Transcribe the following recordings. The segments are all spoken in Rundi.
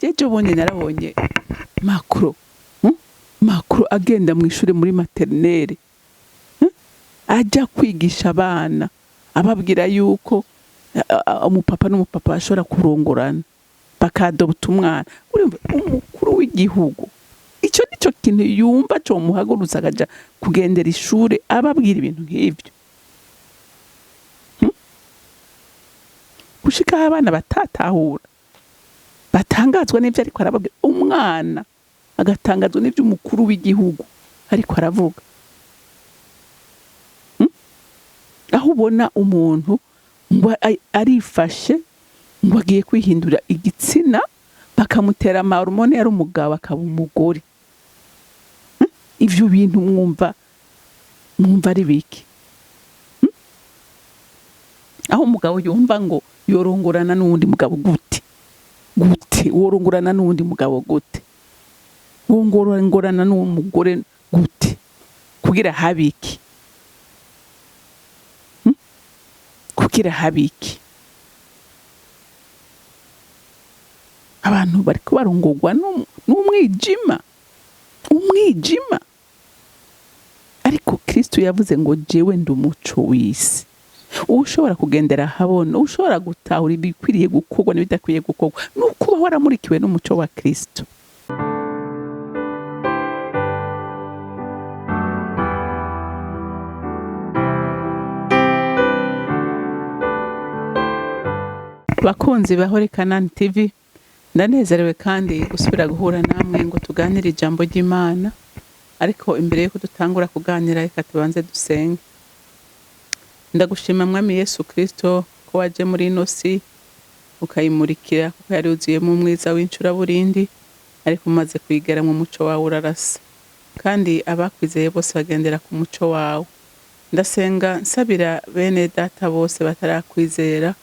Ejo bundi narabonye Macron, Macron agenda mu ishuri muri maternelle, Ajya kwigisha abana, ababwira yuko umupapa n'umupapa bashobora kurongorana, bakadopta umwana. Urumva umukuru w'igihugu, icyo nicyo kintu yumva cyomuhagurutsa akaja kugendera ishure ababwira ibintu nk'ivyo. Gushika aho abana batatahura, batangazwa n'ivyo ariko arababwira. Umwana agatangazwa n'ivyo umukuru w'igihugu ariko aravuga. Aho ubona umuntu ngo arifashe ngo agiye kwihindura igitsina, bakamutera ama hormones, yari umugabo akaba umugore. Ivyo bintu mwumva ari biki? Aho umugabo yumva ngo yorongorana n'uwundi mugabo, gute? Gute worongorana n'uwundi mugabo? Gute wongorana n'uwo mugore? Gute? Kugira habe iki? Kugira habe iki? Abantu bariko barongorwa n'umwijima, umwijima. Ariko Kristo yavuze ngo: "Jewe ndi umuco w'isi." Ushobora kugendera ahabona, ushobora gutahura ibikwiriye gukorwa n'ibidakwiye gukorwa, ni ukuba waramurikiwe n'umuco wa Kristo. Bakunzi ba Holy Canaan TV, ndanezerewe kandi gusubira guhura namwe ngo tuganire ijambo ry'Imana. Ariko imbere yuko dutangura kuganira, reka tubanze dusenge. Ndagushima, Mwami Yesu Kristo, ko waje muri ino si ukayimurikira, kuko yari yuzuyemo umwiza w'incuraburindi, ariko umaze kuyigera mu muco wawe urarasa, kandi abakwizeye bose bagendera ku muco wawe. Ndasenga nsabira bene data bose batarakwizera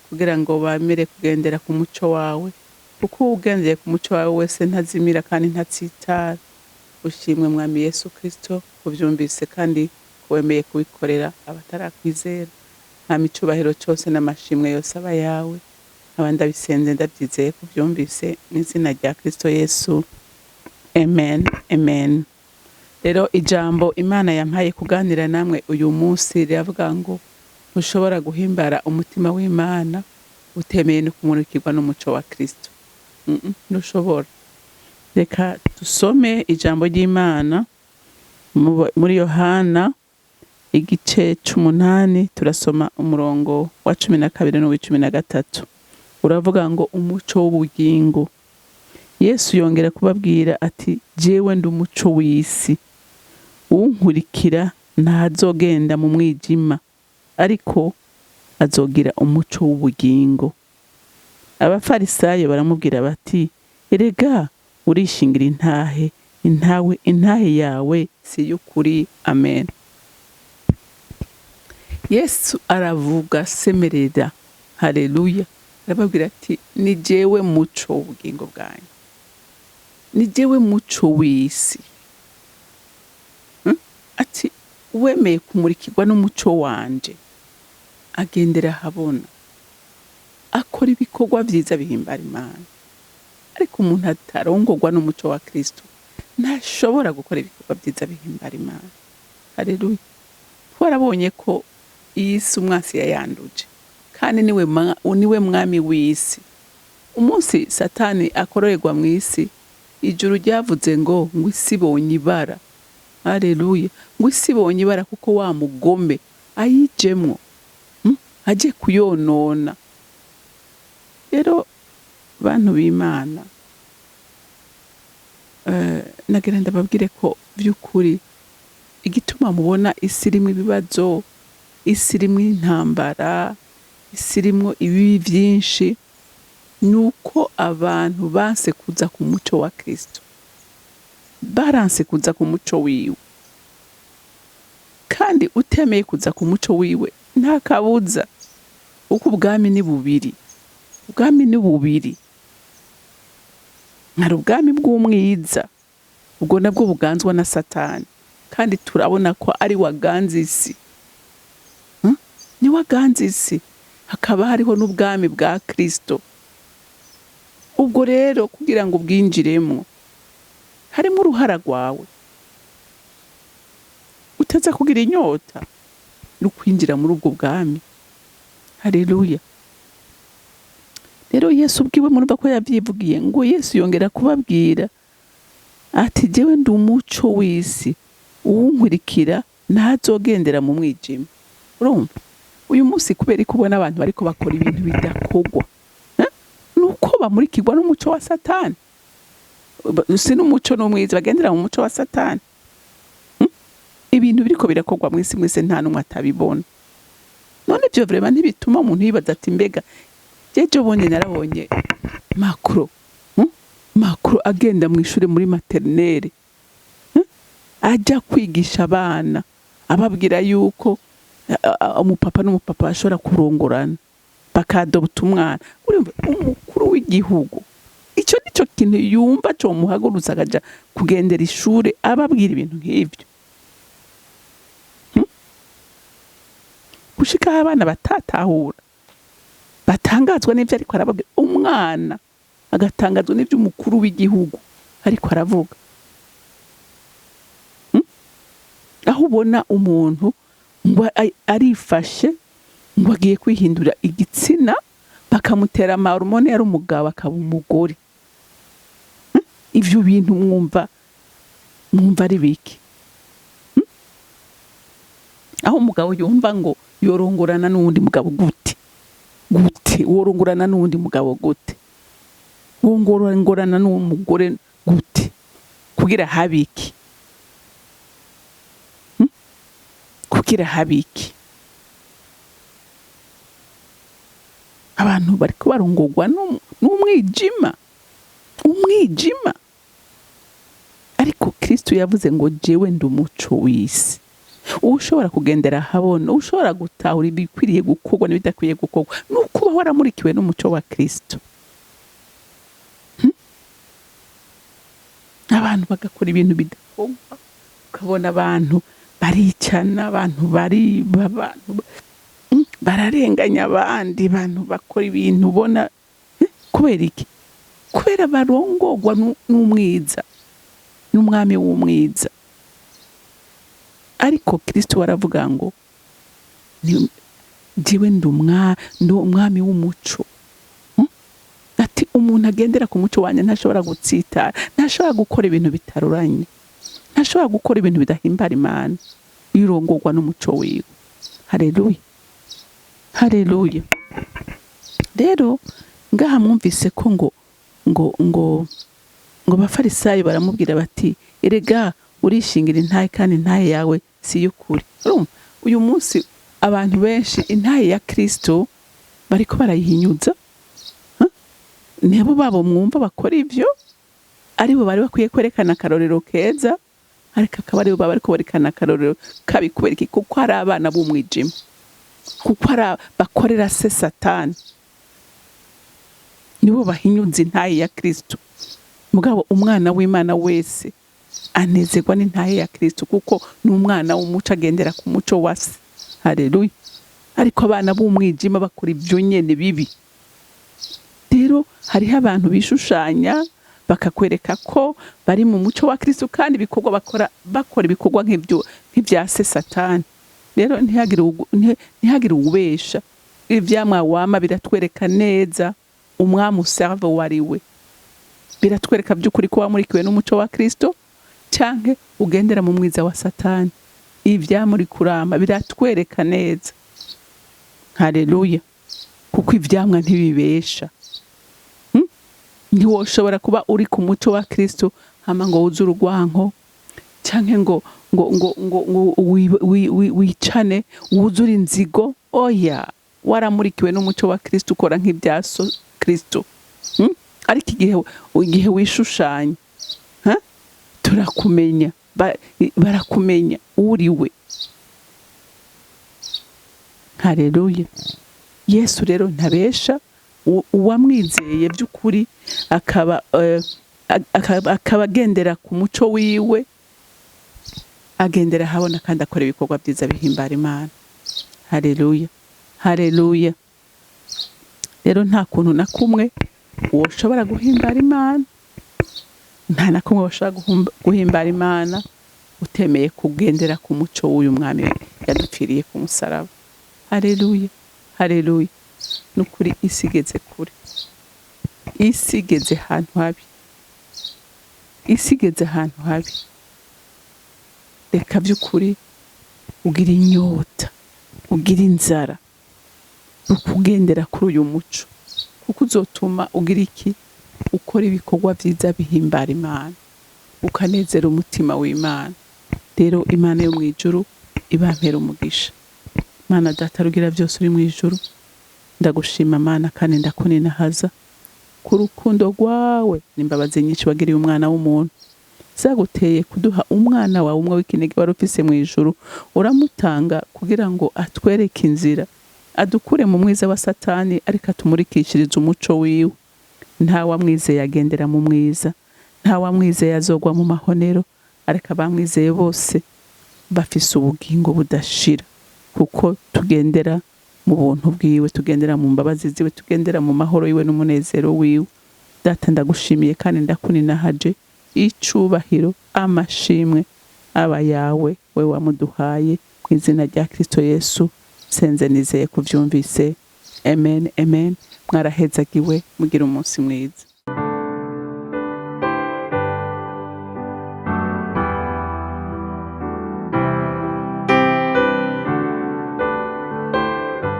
kugira ngo bamere kugendera ku muco wawe, kuko ugendeye ku muco wawe wese ntazimira kandi ntatsitara. Ushimwe, Mwami Yesu Kristo, kubyumvise kandi wemeye kubikorera abatarakwizera. Nta micubahiro cyose n'amashimwe yose aba yawe. Nkaba ndabisenze ndabyizeye kubyumvise, mu izina rya Kristo Yesu, amen, amen. Rero ijambo Imana yampaye kuganira namwe uyu munsi riravuga ngo: ntushobora guhimbara umutima w'Imana utemeye no kumurikirwa n'umuco wa Kristo. Ntushobora. Reka dusome ijambo ry'Imana muri Yohana igice c'umunani, turasoma umurongo wa 12 n'uw'icumi na gatatu. Uravuga ngo: "Umuco w'ubugingo." Yesu yongera kubabwira ati: "Jewe ndi umuco w'isi. Uwunkurikira ntazogenda mu mwijima, ariko azogira umuco w'ubugingo." Abafarisayo baramubwira bati: "Erega urishingira intahe, intawe intahe yawe si iy'ukuri." Amen. Yesu aravuga semerera, haleluya, arababwira ati: "Ni jewe muco w'ubugingo bwanyu, ni jewe muco w'isi." Ati: "Uwemeye kumurikirwa n'umuco wanje agendera ahabona, akora ibikorwa vyiza bihimbara Imana." Ariko umuntu atarongorwa n'umuco wa Kristo ntashobora gukora ibikorwa vyiza bihimbara Imana. Haleluya. Twarabonye ko iyi si umwansi yayanduje, kandi niwe mwami w'isi. Umunsi Satani akororerwa mu isi, ijuru ryavuze ngo isi ibonye ibara. Haleluya. Ngo isi ibonye ibara kuko wa mugome ayijemwo, aje kuyonona. Rero bantu b'Imana, nagira ndababwire ko by'ukuri igituma mubona isi irimwo ibibazo, isi irimwo intambara, isi irimwo ibibi byinshi, ni uko abantu banse kuza ku muco wa Kristo, baranse kuza ku muco wiwe. Kandi utemeye kuza ku muco wiwe nta kabuza, uko ubwami ni bubiri, ubwami ni bubiri. Hari ubwami bw'umwiza, ubwo nabwo buganzwa na Satani, kandi turabona ko ari waganza isi. Ni waganza isi. Hakaba hariho n'ubwami bwa Kristo. Ubwo Ubwo rero kugira ngo ubwinjiremo harimo uruhara rwawe, utaza kugira inyota no kwinjira muri ubwo bwami. Haleluya. Rero Yesu ubwiwe murumva ko yavyivugiye, ngo Yesu yongera kubabwira ati: "Jewe ndi umuco w'isi, uwunkurikira ntazogendera mu mwijima." Urumva uyu munsi kubera ko ubona abantu bariko bakora ibintu bidakogwa, eh? Nuko bamurikirwa n'umuco wa Satani, si n'umuco n'umwiza, bagendera mu muco wa Satani. Ibintu biriko birakorwa mw'isi mwese, nta n'umwe atabibona. None ivyo vraiment ntibituma umuntu yibaza ati: "Mbega jejo bundi narabonye Macron, Macron agenda mu ishure muri maternelle, Aja kwigisha abana, ababwira yuko umupapa n'umupapa bashobora kurongorana, bakadopta umwana." Urumva umukuru w'igihugu, ico nico kintu yumva comuhagurutsa akaja kugendera ishure ababwira ibintu nk'ivyo? Gushika aho abana batatahura, batangazwa n'ivyo ariko arababwira. Umwana agatangazwa n'ivyo umukuru w'igihugu ariko aravuga. Aho ubona umuntu ngo arifashe ngo agiye kwihindura igitsina, bakamutera ama hormones, yari umugabo akaba umugore. Ivyo bintu mwumva ari biki? Aho umugabo yumva ngo yorongorana n'uwundi mugabo, gute? Gute worongorana n'uwundi mugabo? Gute wongorana n'uwo mugore? Gute? Kugira habe iki? Kugira habe iki? Abantu bariko barongorwa n'umwijima, umwijima. Ariko Kristo yavuze ngo: "Jewe ndi umuco w'isi." Ushobora kugendera ahabona, ushobora gutahura ibikwiriye gukorwa n'ibidakwiye gukorwa, ni ukuba waramurikiwe n'umuco wa Kristo. Abantu bagakora ibintu bidakorwa, ukabona abantu baricana, abantu bariba, abantu bararenganya abandi, abantu bakora ibintu ubona, kubera iki? Kubera barongorwa n'umwiza, n'umwami w'umwiza. Ariko Kristo waravuga ngo: "Jewe ndi umwami w'umuco." Ati: "Umuntu agendera ku muco wanjye ntashobora gutsitara, ntashobora gukora ibintu bitaruranye, ntashobora gukora ibintu bidahimbara Imana." Iyo urongorwa n'umuco wiwe. Haleluya, haleluya. Rero ngaha mwumvise ko ngo Abafarisayo baramubwira bati: "Erega urishingira intahe, kandi intahe yawe si iy'ukuri." Urumva uyu munsi abantu benshi intahe ya Kristo bariko barayihinyuza. Huh? Nibo babo mwumva bakora ivyo, aribo bari bakwiye kwerekana akarorero keza, ariko akaba aribo baba bariko berekana akarorero kabi. Kubera iki? Kuko ari abana b'umwijima, kuko ari bakorera se Satani, nibo bahinyuza intahe ya Kristo. Mugabo umwana w'Imana wese anezerwa n'intahe ya Kristo, kuko ni umwana w'umuco, agendera ku muco wa se. Haleluya. Ariko abana b'umwijima bakora ibyo nyene bibi. Rero hariho abantu bishushanya, bakakwereka ko bari mu muco wa Kristo, kandi ibikorwa bakora, bakora ibikorwa nk'ibyo nk'ibya se Satani. Rero ntihagire uwubesha. Ivyamwa wama biratwereka neza umwami userve wari we, biratwereka by'ukuri ko wamurikiwe n'umuco wa Kristo canke ugendera mu mwiza wa Satani. Ivyamuri kurama biratwereka neza. Haleluya. Kuko ivyamwa ntibibesha. Ntiwoshobora kuba uri ku muco wa Kristo hama ngo wuze urugwanko, canke ngo wicane, wuzure inzigo. Oya, waramurikiwe n'umuco wa Kristo, ukora nk'ibya so Kristo. Ariko igihe wishushanya, ha? Turakumenya, barakumenya uriwe. Haleluya. Yesu rero ntabesha. Uwamwizeye by'ukuri akaba agendera ku muco wiwe, agendera ahabona kandi akora ibikorwa byiza bihimbara Imana. Haleluya, haleluya. Rero nta kuntu na kumwe Woshobora guhimbara Imana, nta na kumwe woshobora guhimbara Imana utemeye kugendera ku muco w'uyu mwami yadupfiriye ku musaraba. Haleluya, haleluya. Nukuri isi igeze kure, isi igeze ahantu habi, isi igeze ahantu habi. Reka by'ukuri ugira inyota, ugira inzara ukugendera kuri uyu muco, kuko uzotuma ugira iki? Ukora ibikorwa byiza bihimbara Imana, ukanezera umutima w'Imana. Rero Imana yo mu ijuru ibampera umugisha. Mana Data rugira byose uri mu ijuru, ndagushima Mana kandi ndakuninahaza ku rukundo rwawe n'imbabazi nyinshi wagiriye umwana w'umuntu, zaguteye kuduha umwana wawe umwe w'ikinege wari ufise mu ijuru, uramutanga kugira ngo atwereke inzira, adukure mu mwiza wa Satani, ariko atumurikishirize umuco wiwe. Nta wamwizeye agendera mu mwiza, nta wamwizeye azogwa mu mahonero, ariko abamwizeye bose bafise ubugingo budashira, kuko tugendera mu buntu bwiwe, tugendera mu mbabazi ziwe, tugendera mu mahoro yiwe n'umunezero wiwe. Data ndagushimiye kandi ndakuninahaje, icubahiro amashimwe aba yawe, we wamuduhaye, mu izina rya Kristo Yesu senze nizeye kuvyumvise. Amen, amen. Mwarahezagiwe, mugira umunsi mwiza.